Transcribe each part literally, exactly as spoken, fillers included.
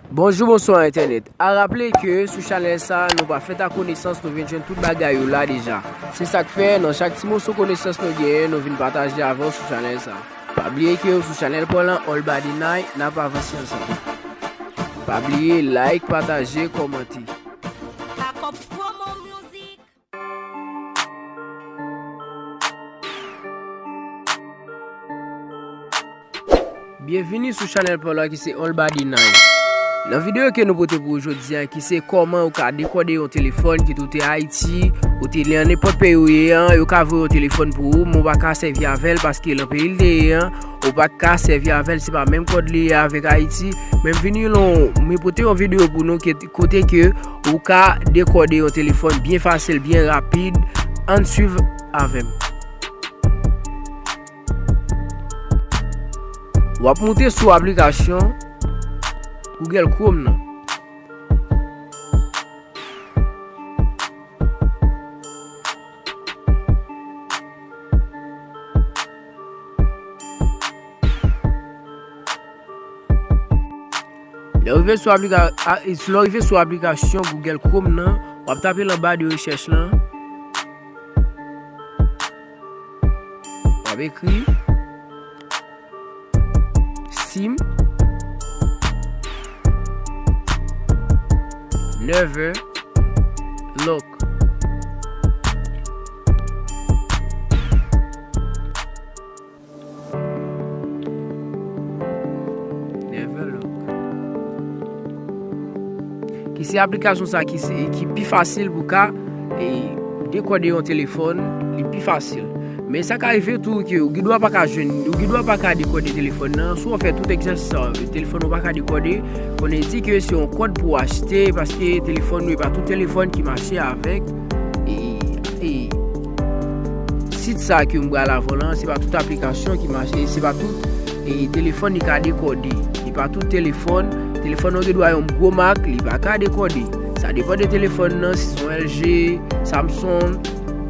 Bonjou, bonswa entènèt. A raple ke sou chanèl sa, nou pa fèt ak konesans, nou vin jwenn tout bagay yo la deja. Se sa k fè, nan chak ti moso konesans nou genyen, nou vin pataje avè w sou chanèl sa. Pa bliye ke w sou chanèl pa w lan, All Body Night, n ap avanse ansanm. Pa bliye like, pataje, kòmante. Akò Promo Music. Byenvini sou chanèl pa w la ki se All Body Night. Nan videyo ke nou pote pou ou jodi a, ki se kòman ou ka dekòde yon telefòn, kit ou te Ayiti, ou te nan nenpòt peyi ou ye an, yo ka voye yon telefòn pou ou, men ou pa ka sèvi avè l paske nan peyi l te ye an, ou pa ka sèvi avè l, se pa menm kòd li ye avèk Ayiti. Men m vini lan, m pote yon videyo pou nou ke, kote ke ou ka dekòde yon telefòn byen fasil, byen rapid. Ann swiv avè m. W ap moute sou aplikasyon Google Chrome nan. Lè w rive sou aplika-, a, lè w rive sou aplikasyon Google Chrome nan, w ap tape l anba de rechèch lan. W ap ekri Sim Never Lock. Never Lock. Ki se aplikasyon sa ki se, ki pi fasil pou ka, e, dekòde yon telefòn, li pi fasil. Men sa ka rive tou ke ou gen dwa pa ka jwenn, ou gen dwa pa ka dekòde telefòn nan. Si w fè tout egzèsis sa, telefòn ou pa ka dekòde, konnen di ke se yon kòd pou w achte, paske telefòn nou, e pa tout telefòn ki mache avèk, e, e, sit sa ke m pral avè w lan, se pa tout aplikasyon ki mache, se pa tout, e, telefòn li ka dekòde. E pa tout telefòn, telefòn nan gen dwa yon gwo mak, li pa ka dekòde. Sa depann de telefòn nan, si se yon L G, Samsung,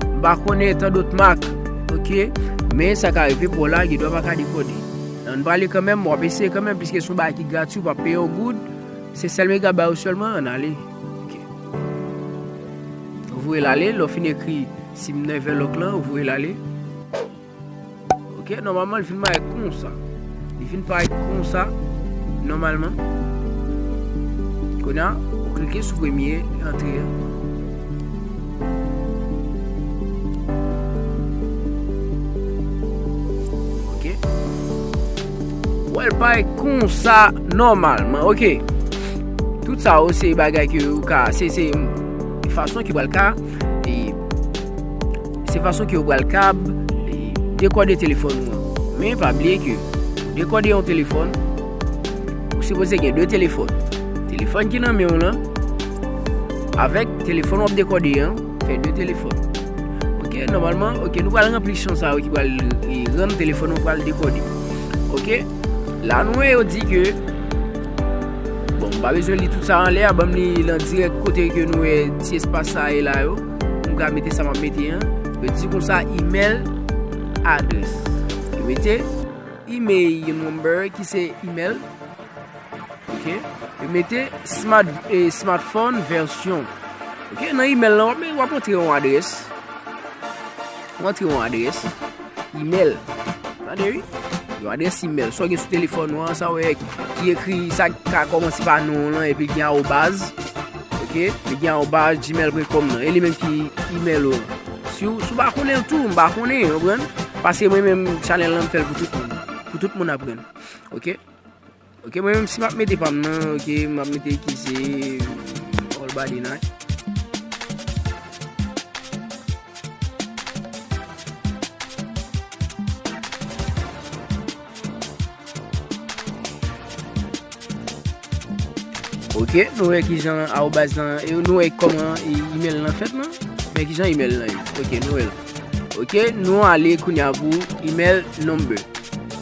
m pa konnen, tan dòt mak, oke? Men sa ka rive pou w la, gen dwa pa ka dekòde. Ann prale kanmenm, w ap eseye kanmenm, piske se yon bagay ki grati, ou p ap peye yon goud. Se sèl mega bay ou sèlman, ann ale. Oke. Ou voye l ale, lè w fin ekri Sim Never Lock lan, ou voye l ale. Oke, nòmalman, li fin parèt konsa. Li fin parèt konsa, nòmalman. Kounye a, ou klike sou premye antre a. Oke. Ou wè l parèt konsa, nòmalman. Oke. Tout sa yo, se bagay ke ou ka, se, se fason ki pral ka, e, se fason ke ou pral kab, e, dekòde telefòn ou an. Men pa bliye ke dekòde yon telefòn, ou sipoze gen de telefòn. Telefòn ki nan men w lan, avèk telefòn w ap dekòde an, fè de telefòn. Oke, nòmalman, oke, nou pral ranpli chan sa yo ki pral, e, rann telefòn nou pral dekòde. Oke, la nou wè yo di ke, bon, m pa bezwen li tout sa anlè a, ban m li lan dirèk kote ke nou wè ti espas sa ye la yo. M ka mete sa m ap mete an. Yo di konsa email address. Yo mete email number ki se email. Oke. Yo mete smart, e, smartphone version. Oke, nan email lan, w ap, w ap antre yon adrès. W antre yon adrès email. Tande wi. Yon adrès email. Sa w gen sou telefòn ou an, sa w wè ki ekri, sa ka kòmanse pa non w lan, epi gen arobaz. Oke? Li gen arobaz gmail point com nan. E li menm ki email ou. Si w, si w pa konnen l tou, m pa konnen, w konprann? Paske mwen menm, chanèl lan, m fè l pou tout moun. Pou tout moun aprann. Oke? Oke, mwen menm, si m ap mete pa m nan, oke, m ap mete ki se All Body Night. Oke, nou wè kijan arobaz lan, e nou wè kòman e, email lan fèt lan. Men kijan email lan ye. Oke, nou wè l. Oke, nou ale kounye a pou email number.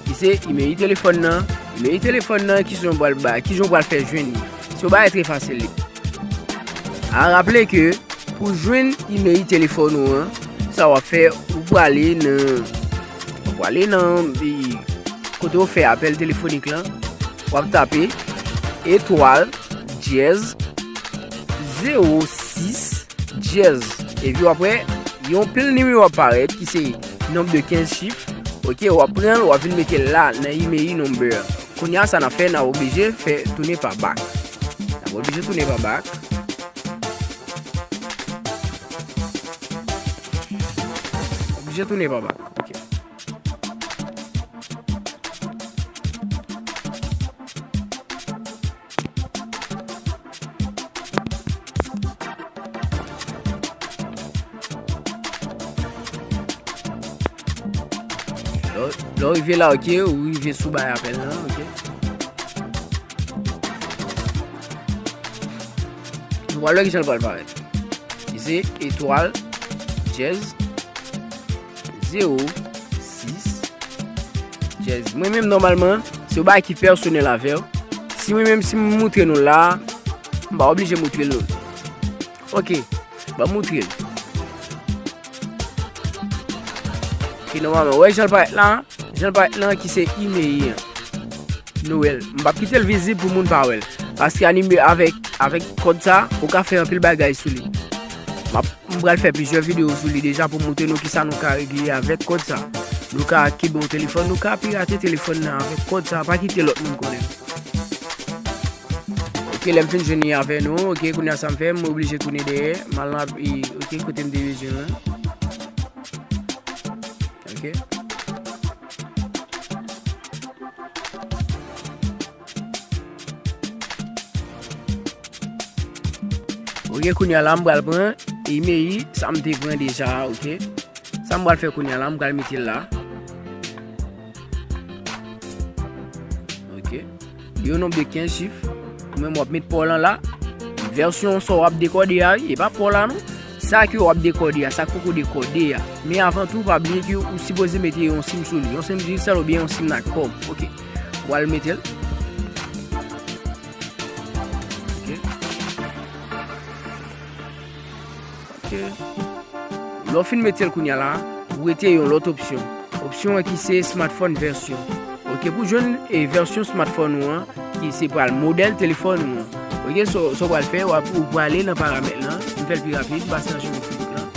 Ki se email telefòn nan. Email telefòn nan, kijan w pral ba, kijan w pral fè jwenn li. Se yon bagay trè fasil li. A raple ke pou jwenn email telefòn ou an, sa w ap fè, ou prale nan, ou prale nan, e, kote yo fè apèl telefonik lan, w ap tape etwal dyèz, zewo sis, dyèz. Epi w ap wè, yon pil nimewo ap parèt ki se nonb de kenz chif. Ok, w ap pran l, w ap vin mete l la nan email number. Kounye a, sa n ap fè, n ap oblije fè tounen pa back. N ap oblije tounen pa back. Oblije tounen pa back. Ok. Lè w, lè w rive la, ok, ou rive sou bay apèl lan, ok. Nou pral wè kijan l pral parèt. Li se etwal, dyèz, zewo, sis, dyèz. Mwen menm, nòmalman, se yon bagay ki pèsonèl avè w. Si mwen menm, si m moutre nou la, m pa oblije moutre l nou. Ok, ban m moutre l. Ok, nòmalman, wè jan l parèt la, jan l parèt lan ki se email an. Nou wè l. M p ap kite l vizib pou moun pa wè l. Paske anime avèk, avèk kòd sa, ou ka fè anpil bagay sou li. M ap, m pral fè plizyè videyo sou li deja pou moutre nou kisa nou ka regle avèk kòd sa. Nou ka kenbe yon telefòn, nou ka pirate telefòn nan avèk kòd sa, pa kite lòt moun konnen. Ok, lè m fin jwenn li avè nou, ok, kounye a sa m fè, m oblije tounen dèyè, m al nan, e, ok, kote m te bezwen lan. Ok. Ok, kounye a la, m pral pran email sa m te pran deja a, ok. Sa m pral fè kounye a la, m pral mete l la. Ok. Yon nonb de kenz chif. Ou menm w ap met pa w lan la. Vèsyon sa w ap dekòde a, wi, e pa pa w la non. Sa ke w ap dekòde a, sa k poko dekòde a. Men avan tou, pa bliye ke ou sipoze mete yon sim sou li. Yon sim Digicel oubyen yon sim Natcom. Ok. W al mete l. Ok. Ok. Lè w fin mete l kounye a la, ou rete yon lòt opsyon. Opsyon an ki se smartphone version. Ok, pou jwenn, e, vèsyon smartphone ou an, ki se pral modèl telefòn ou an. Ok, so, sa w pral fè, w ap, ou prale nan paramèt lan. M fè l pi rapid, pase nan chemen pi kout lan.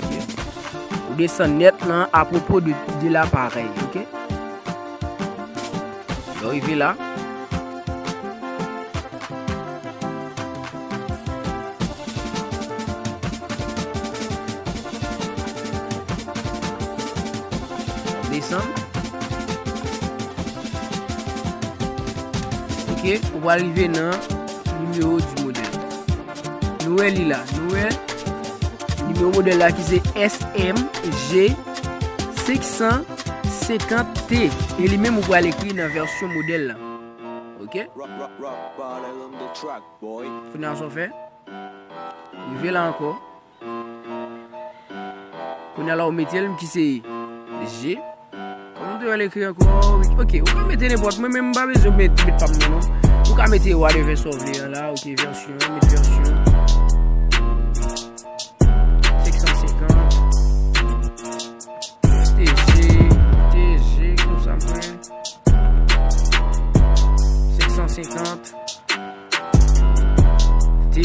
Ok. Ou desann nèt lan apwopo de, de laparèy, ok? Lè w rive la, desann. Ok, ou pral rive nan nimewo di modèl. Nou wè li la, nou wè nimewo modèl la ki se S M G senk san senkant T. E li menm ou pral ekri nan vèsyon modèl la. Ok? Kounye a sa w fè? Rive la ankò. Kounye a la ou mete l ki se G. Kòman m te wè l ekri ankò? Ok, ou ka mete nenpòt. Mwen menm m pa bezwen met, met pa m nan non. Ou ka mete whatever sa w vle an la. Ok, vèsyon, met vèsyon. Senk san senkant. T G, T G, konsa mwen. Senk san senkant. T.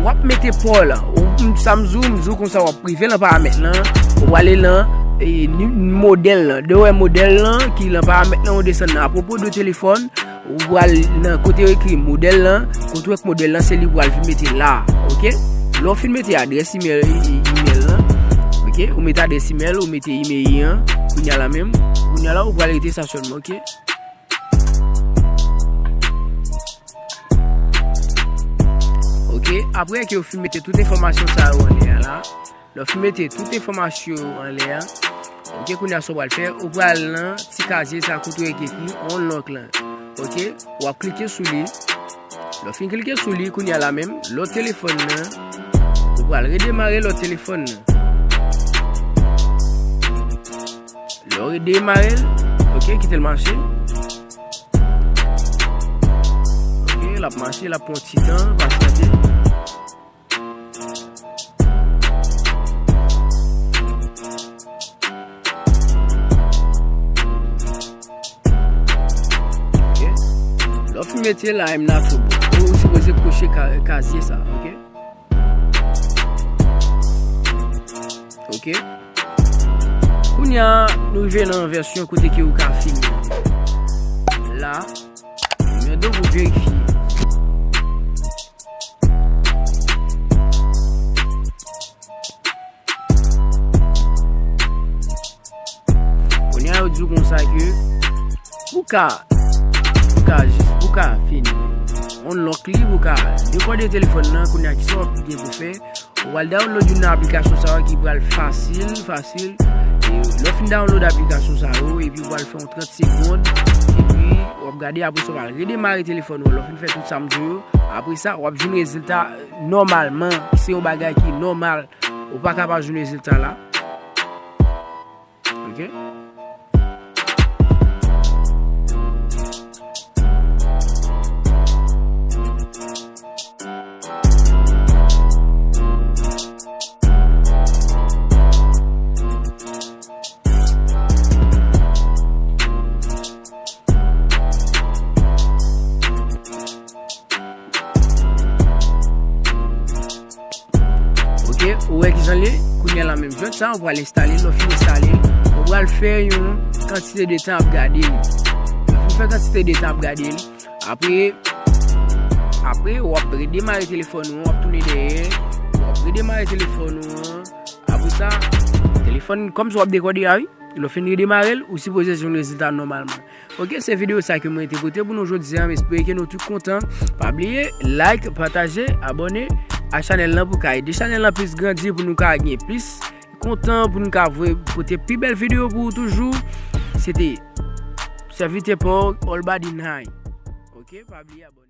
W ap mete pa w lan. Ou, m, sa m di w, m di w konsa w ap rive lan paramèt lan. Ou prale lan, e, ni, modèl lan. Depi w wè modèl lan ki lan paramèt lan, ou desann nan apwopo de telefòn. Ou pral nan kote yo ekri modèl lan, kote w wè modèl lan, se li ou pral vin mete la, ok? Lè w fin mete adrès imèl, i-, i-, imèl lan, ok? Ou mete adrès imèl, ou mete imèl an, kounye a la menm, kounye a la ou pral rete sa sèlman, ok? Ok, apre ke ou fin mete tout enfòmasyon sa yo anlè a la, lè w fin mete tout enfòmasyon yo anlè a, ok, kounye a sa w pral fè, ou pral nan ti kazye sa kote w ekri unlock lan. Ok, w ap klike sou li. Lè w fin klike sou li, kounye a la menm, lòt telefòn nan, ou pral redemare lòt telefòn nan. Lè w redemare l, ok, kite l mache. Ok, l ap mache, l ap pran ti tan, pasyante. Ok, Mete la, I'm not robot. Ou sipoze koche ka- kazye sa, ok? Ok. Kounye a, nou rive nan vèsyon kote ke ou ka filme. La, mande w pou verifye. Kounye a, yo di w konsa ke ou ka, ou ka jis, ou ka fin unlock li, ou ka dekode telefòn nan, kounye a, kisa w ap gen pou fè? Ou pral download youn nan aplikasyon sa yo ki pral fasil, fasil. E lè w fin download aplikasyon sa yo, epi ou pral fè yon trant segonn, epi w ap gade, apre sa, w pral redemare telefòn ou. Lè w fin fè tout sa m di w yo, apre sa, w ap jwenn rezilta nòmalman. Se yon bagay ki nòmal. Ou pa ka pa jwenn rezilta la. Ok? Ok, ou wè kijan l ye? Kounye a la menm jwèt sa, ou pral enstale l, lè w fin enstale l, ou pral fè yon kantite de tan ap gade l. Lè w fin fè kantite de tan ap gade l, apre, apre, w ap redemare telefòn ou an, w ap tounen dèyè, w ap redemare telefòn ou an. Apre sa, telefòn, kòmsi w ap dekode a, wi. Lè w fin redemare l, ou sipoze jwenn rezilta nòmalman. Ok, se videyo sa ke mwen te pote pou nou jodi a. M espere ke nou tout kontan. Pa bliye, like, pataje, abòne a chanèl lan pou ka ede chanèl lan plis grandi, pou nou ka gen plis kontan, pou nou ka voye pote pi bèl videyo pou ou toujou. Se te sèvitè pa w, All Body Nine. Ok, pa bliye abòne.